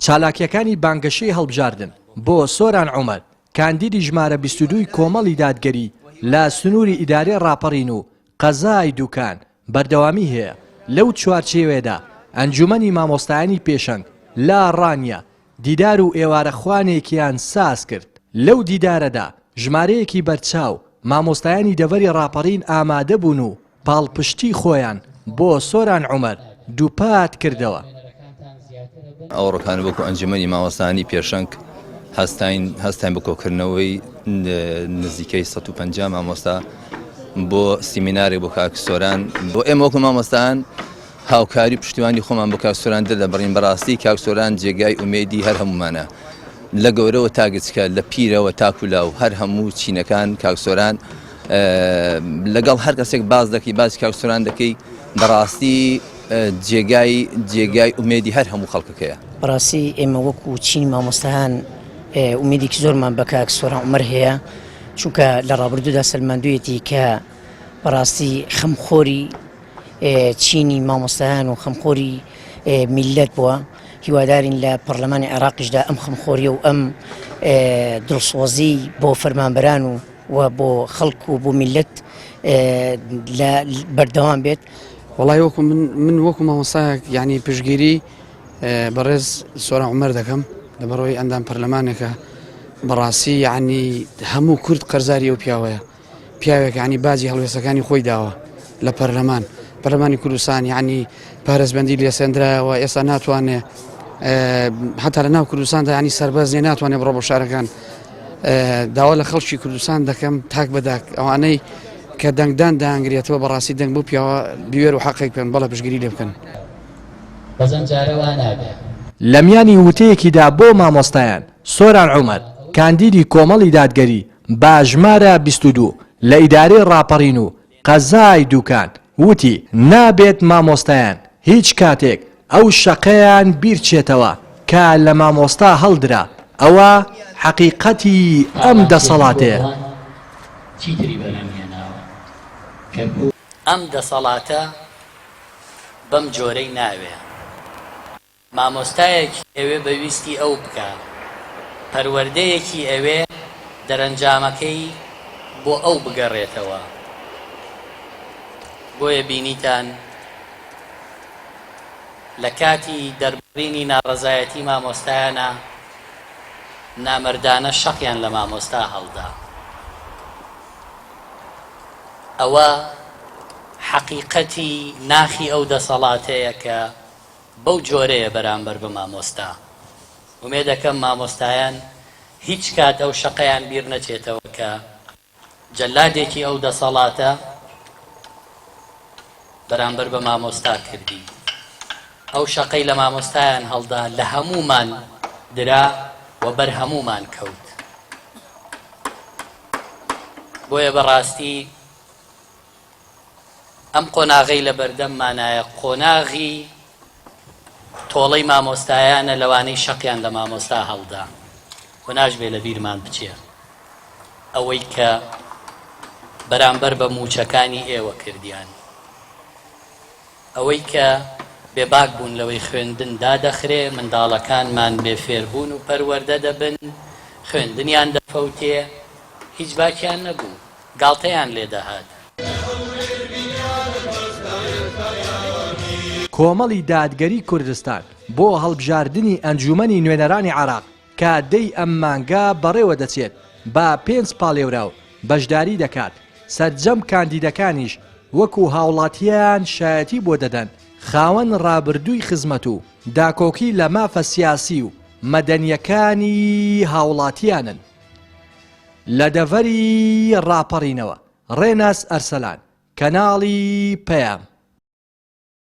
چالاکییەکانی بانگەشەی هەڵبژاردن بۆ سۆران عومەر، کاندیدی ژمارە 22 ی کۆمەڵی دادگەری لە سنووری ئیدارەی ڕاپەڕین و قەزای دوکان بەردەوامی هەیە، لەو چوارچێوەیەدا ئەنجومەنی مامۆستایانی پێشەنگ لە ڕانیە دیدار و ئێوارەخوانێکیان سازکرد، لەو دیدارەدا ژمارەیەکی بەرچاو مامۆستایانی دەڤەری ڕاپەڕین ئامادەبوون و پاڵپشتی خۆیان بۆ سۆران عومەر دووپات کردەوە. ئەوڕۆکان وەکو ئەنجومەنی مامۆستایانی پێشەنگ هەستاین هەستاین بە کۆکردنەوەی نزیکەی 150 مامۆستا بۆ سیمینارێک بۆ کاک سۆران بۆ ئێمە وەکو مامۆستایان هاوکاری پشتیوانی خۆمان بۆ کاک سۆران دەردەبڕین بەڕاستی کاک سۆران جێگای ئومێدی هەر هەمومانە لە گەورەوە تا گچکە لە پیرەوە تاکو لاو هەر هەموو چینەکان کاک سۆران لەگەڵ هەر کەسێک باز دەکەی باسی کاک سۆران دەکەی بەڕاستی جێگای جێگای ئومێدی هەر هەموو خەڵکەکەیە. بەڕاستی ئێمە وەکو چینی مامۆستایان ئومێدێکی زۆرمان بە کاک سۆران عومەر هەیە چونکە لە ڕابردوودا سەلماندوویەتی کە بەڕاستی خەمخۆری چینی مامۆستایان و خەمخۆری میللەت بووە هیوادارین لە پەرلەمانی عێراقیشدا ئەم خەمخۆریە و ئەم دڵسۆزی بۆ فەرمانبەران و و بۆ خەڵک و بۆ میللەت لە بەردەوام بێت. وەڵای وەکو من من وەکو مامۆستایەک یعنی پشگیری بەڕێز سۆران عومەر دەکەم لەبەرەوەی ئەندام پەرلەمانێکە بەڕاستی یعنی هەموو کورد قەرزاری ئەو پیاوەیە پیاوێک یعنی باجی هەڵوێستەکانی خۆی داوە لە پەرلەمان پەرلەمانی کوردستان یعنی پارێزبەندی لێسەندرایەوە ئێستا ناتوانێ هەتا لە ناو کوردستاندا ینی سەربەز نیە ناتوانێت بڕۆ بۆ شارەکان داوا لە خەڵکی کوردستان دەکەم تاک بەداک ئەوانەی کە دەنگدان دەیانگرێتەوە بەڕاستی دەنگ بۆ پیاوە بوێر و حەقێک بکەن بەڵێ پشگیری لێ بکەن. بەس ئەم جارە وا نابێ. لە میانی وتەیەکیدا بۆ مامۆستایان، سۆران عومەر، کاندیدی کۆمەڵی دادگەری بە ژمارە 22 لە ئیدارەی ڕاپەڕین و قەزای دوکان، وتی، نابێت مامۆستایان هیچ کاتێک ئەو شەقەیان بیرچێتەوە کە لە مامۆستا هەڵدرا، ئەوە حەقیقەتی ئەم دەسەڵاتەیە. ئەم دەسەڵاتە بەم جۆرەی ناوێ. مامۆستایەکی ئەوێ بە ویستی ئەو بکا، پەروەردەیەکی ئەوێ دەرەنجامەکەی بۆ ئەو بگەڕێتەوە. بۆیە بینیتان لە کاتی دەربڕینی ناڕەزایەتی مامۆستایانا نامەردانە شەقیان لە مامۆستا هەڵدا. ئەوە حەقیقەتی ناخی ئەو دەسەڵاتەیە کە بەو جۆرەیە بەرامبەر بە مامۆستا. ئومێدەکەم مامۆستایان هیچ کات ئەو شەقەیان بیر نەچێتەوە کە جەلادێکی ئەو دەسەڵاتە بەرامبەر بە مامۆستا کردی. ئەو شەقەی لە مامۆستایان هەڵدا لە هەموومان درا و بەر هەموومان کەوت. بۆیە بەڕاستی ئەم قۆناغەی لەبەردەممانایە قۆناغی تۆڵەی مامۆستایانە لەوانەی شەقیان لە مامۆستا هەڵدا و ناشبێ لە بیرمان بچێ ئەوەی کە بەرامبەر بە مووچەکانی ئێوە کردیان ئەوەی کە بێباک بوون لەوەی خوێندن دادەخرێ منداڵەکانمان بێ فێربوون و پەروەردە دەبن خوێندنیان دەفەوتێ هیچ باکیان نەبوو گاڵتەیان لێ دەهات. کۆمەڵی دادگەری کوردستان بۆ هەڵبژاردنی ئەنجوومەنی نوێنەرانی عێراق کە دەی ئەم مانگە بەڕێوەدەچێت بە پێنج پاڵێوراو بەشداری دەکات، سەرجەم کاندیدەکانیش وەکو هاوڵاتیان شایەتی بۆ دەدەن خاوەن ڕابردووی خزمەت و داکۆکی لە مافە سیاسی و مەدەنییەکانی هاوڵاتیانن. لە دەڤەری ڕاپەڕینەوە، ڕێناس ئەرسەلان، کەناڵی پەیام.